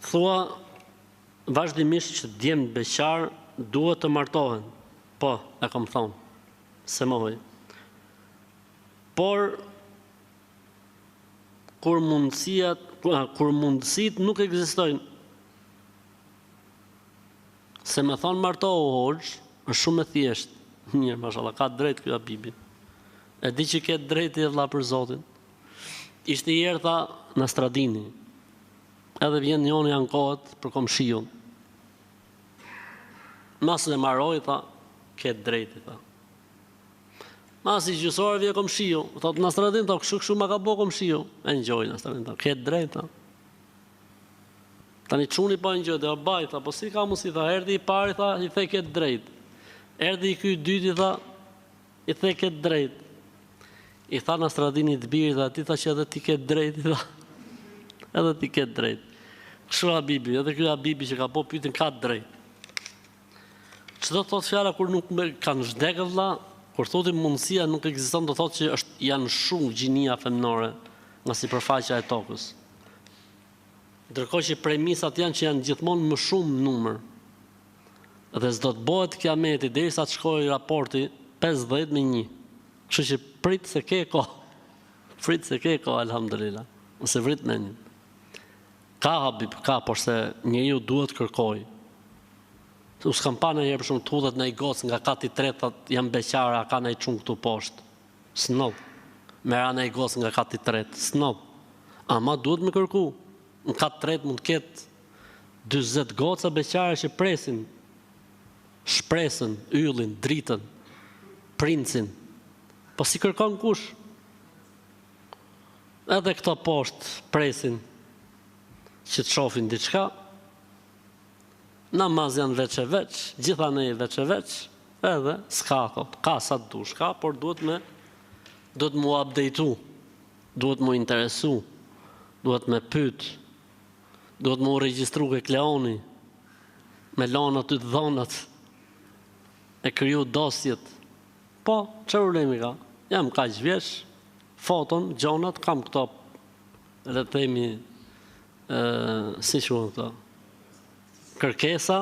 Thua vazhdimisht që djemtë beqar duhet të martohen. Po, e kam thonë. S'e mohoj. Por kur mundësia kur mundësitë nuk ekzistojnë se me thonë martohu hoxhë është shumë e thjeshtë. Mirë, mashallah, ka drejt ky Habibi. E di që ke drejt ti vëlla për Zotin. Ishte i herë tha Nastradini. Edhe vjen njoni ankohet për komshiun. Masi e maroi tha, ke drejt tha. Masi gjysë ore vjen komshiu, thot Nastradin, tha, kështu kështu ma ka bo komshiu. E ngjoi Nastradin, tha, ke drejt tha. Tani çuni po e ngjoi, dhe baj, tha, po si ka mundësi, tha, erdhi i pari, tha, i the ke drejt. Erdhi ky i dyti, tha, i the ke drejt. I tha Nastradini të birit, tha, ti tha që edhe ti ke drejt, tha. Edhe ti ke drejt. Kështu Habibi, edhe ky Habibi që ka bo pyetjen ka drejt. Ç'do të thotë fjala kur nuk me, kanë vdekë vëlla, kur thotë mundësia nuk ekziston do thotë që është janë shu gjinia femnore nga sipërfaqja e tokës. Ndërkohë që premisat janë që janë gjithmonë më shumë numër. Dhe s'do të bëhet kiameti derisa të shkojë raporti 50 me 1. Kështu që prit se ke kohë. Prit se ke kohë alhamdulillah. Mos e vrit mendjen. Ka Habib, ka, porse njeriu duhet të kërkojë. Unë s'kam pa ndonjëherë për shembull të hudhet naj gocë nga kati i tretë thotë jam beqare a ka naj çun këtu poshtë. S'ndodh. Me ra naj gocë nga kati i tretë, s'ndodh. Ama duhet me kërku. Në kat të tretë mund të ketë 40 goca beqare që presin shpresën, yllin, dritën, princin. Po s'i kërkon kush? Edhe këto poshtë presin që të shofin diçka. Namaz janë veç e veç, gjithanej veç e veç, edhe s'ka thot, ka sa të dush, ka, por duhet me duhet mu update-u, duhet mu interesu, duhet me pyet, duhet mu regjistru ke Kleoni, me lanë aty të dhonat, e kriju dosjet. Po, çfarë problemi ka? Jam kaq vjeç, foton, gjonat, kam këto, le të themi, ë, si quhen këto? Kërkesa,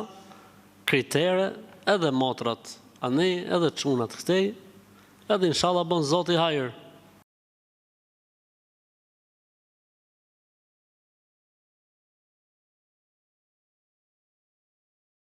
kritere, edhe motrat anej, edhe çunat këtej, edhe inshallah bën Zoti hajër.